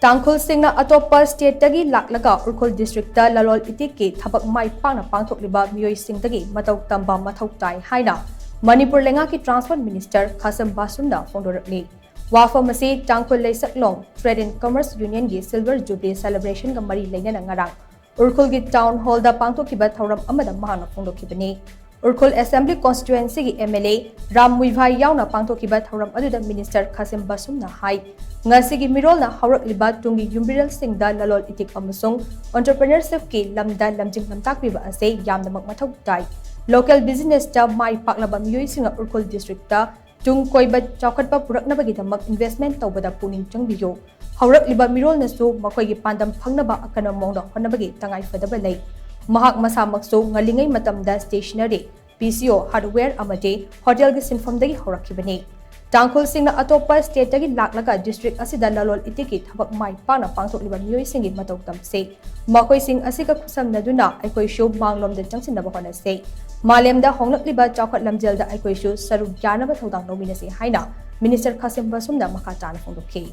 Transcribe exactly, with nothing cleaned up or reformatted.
ꯇꯥꯡꯈꯨꯜꯁꯤꯡꯅ ꯑꯇꯣꯞꯄ stateꯇꯒꯤ ꯂꯥꯛꯂꯒ ꯎꯈ꯭ꯔꯨꯜ districtꯇ ꯂꯂꯣꯟ ꯏꯇꯤꯛꯀꯤ ꯊꯕꯛ ꯃꯥꯏ ꯄꯥꯛꯅ ꯄꯥꯡꯊꯣꯛꯂꯤꯕ ꯃꯤꯑꯣꯏꯁꯤꯡꯗꯒꯤ ꯃꯇꯧ ꯇꯝꯕ ꯃꯊꯧ ꯇꯥꯏ ꯍꯥꯏꯅ ꯃꯅꯤꯄꯨꯔ ꯂꯩꯉꯥꯛꯀꯤ transport minister ꯈꯥꯁꯝ ꯕꯥꯁꯨꯝꯅ ꯐꯣꯡꯗꯣꯔꯛꯂꯤ꯫ ꯋꯥꯐꯝ ꯑꯁꯤ ꯇꯥꯡꯈꯨꯜ ꯂꯩꯁꯛꯂꯣꯡ Trade and Commerce Unionꯒꯤ Silver Jubilee celebrationꯒ ꯃꯔꯤ ꯂꯩꯅꯅ ꯉꯔꯥꯡ ꯎꯈ꯭ꯔꯨꯜꯒꯤ town hallꯗ ꯄꯥꯡꯊꯣꯛꯈꯤꯕ ꯊꯧꯔꯝ ꯑꯃꯗ ꯃꯍꯥꯛꯅ ꯐꯣꯡꯗꯣꯛꯈꯤꯕꯅꯤ꯫ ꯎꯈ꯭ꯔꯨꯜ Assembly Constituencyꯒꯤ MLA ꯔꯥꯝ ꯃꯨꯏꯚꯥꯏ ꯌꯥꯎꯅ ꯄꯥꯡꯊꯣꯛꯈꯤꯕ ꯊꯧꯔꯝ ꯑꯗꯨꯗ minister ꯈꯥꯁꯤꯝ ꯕꯥꯁꯨꯝꯅ ꯍꯥꯏ, ꯉꯁꯤꯒꯤ ꯃꯤꯔꯣꯜꯅ ꯍꯧꯔꯛꯂꯤꯕ ꯇꯨꯡꯒꯤ ꯌꯨꯝꯕꯤꯔꯦꯜꯁꯤꯡꯗ ꯂꯂꯣꯟ ꯏꯇꯤꯛ ꯑꯃꯁꯨꯡ entrepreneurshipꯀꯤ ꯂꯝꯗ ꯂꯝꯖꯤꯡ ꯂꯝꯇꯥꯛꯄꯤꯕ ꯑꯁꯤ ꯌꯥꯝꯅꯃꯛ ꯃꯊꯧ ꯇꯥꯏ꯫ Local businessꯇ ꯃꯥꯏ ꯄꯥꯛꯂꯕ ꯃꯤꯑꯣꯏꯁꯤꯡꯅ ꯎꯈ꯭ꯔꯨꯜ districtꯇ ꯇꯨꯡ ꯀꯣꯏꯕ ꯆꯥꯎꯈꯠꯄ ꯄꯨꯔꯛꯅꯕꯒꯤꯗꯃꯛ investment ꯇꯧꯕꯗ ꯄꯨꯛꯅꯤꯡ ꯆꯪꯕꯤꯌꯨ꯫ ꯍꯧꯔꯛꯂꯤꯕ ꯃꯤꯔꯣꯜꯅꯁꯨ ꯃꯈꯣꯏꯒꯤ ꯄꯥꯟꯗꯝ ꯐꯪꯅꯕ ꯑꯀꯟꯕ ꯃꯑꯣꯡꯗ ꯍꯣꯠꯅꯕꯒꯤ ꯇꯉꯥꯏꯐꯗꯕ ꯂꯩ꯫ ꯃꯍꯥꯛ ꯃꯁꯥꯃꯛꯁꯨ ꯉꯜꯂꯤꯉꯩ ꯃꯇꯝꯗ stationery, PCO, hardware ꯑꯃꯗꯤ hotelꯒꯤ ꯁꯤꯟꯐꯝꯗꯒꯤ ꯍꯧꯔꯛꯈꯤꯕꯅꯤ꯫ ꯇꯥꯡꯈꯨꯜꯁꯤꯡꯅ ꯑꯇꯣꯞꯄ stateꯇꯒꯤ ꯂꯥꯛꯂꯒ district ꯑꯁꯤꯗ ꯂꯂꯣꯟ ꯏꯇꯤꯛꯀꯤ ꯊꯕꯛ ꯃꯥꯏ ꯄꯥꯛꯅ ꯄꯥꯡꯊꯣꯛꯂꯤꯕ ꯃꯤꯑꯣꯏꯁꯤꯡꯒꯤ ꯃꯇꯧ ꯇꯝꯁꯤ꯫ ꯃꯈꯣꯏꯁꯤꯡ ꯑꯁꯤꯒ ꯈꯨꯠꯁꯝꯅꯗꯨꯅ ꯑꯩꯈꯣꯏꯁꯨ ꯃꯥꯡꯂꯣꯝꯗ ꯆꯪꯁꯤꯟꯅꯕ ꯍꯣꯠꯅꯁꯤ꯫ ꯃꯥꯂꯦꯝꯗ ꯍꯣꯡꯂꯛꯂꯤꯕ ꯆꯥꯎꯈꯠ ꯂꯝꯖꯦꯜꯗ ꯑꯩꯈꯣꯏꯁꯨ ꯁꯔꯨꯛ ꯌꯥꯅꯕ ꯊꯧꯗꯥꯡ ꯂꯧꯃꯤꯟꯅꯁꯤ ꯍꯥꯏꯅ minister ꯈꯥꯁꯤꯝ ꯕꯥꯁꯨꯝꯅ ꯃꯈꯥ ꯇꯥꯅ ꯐꯣꯡꯗꯣꯛꯈꯤ꯫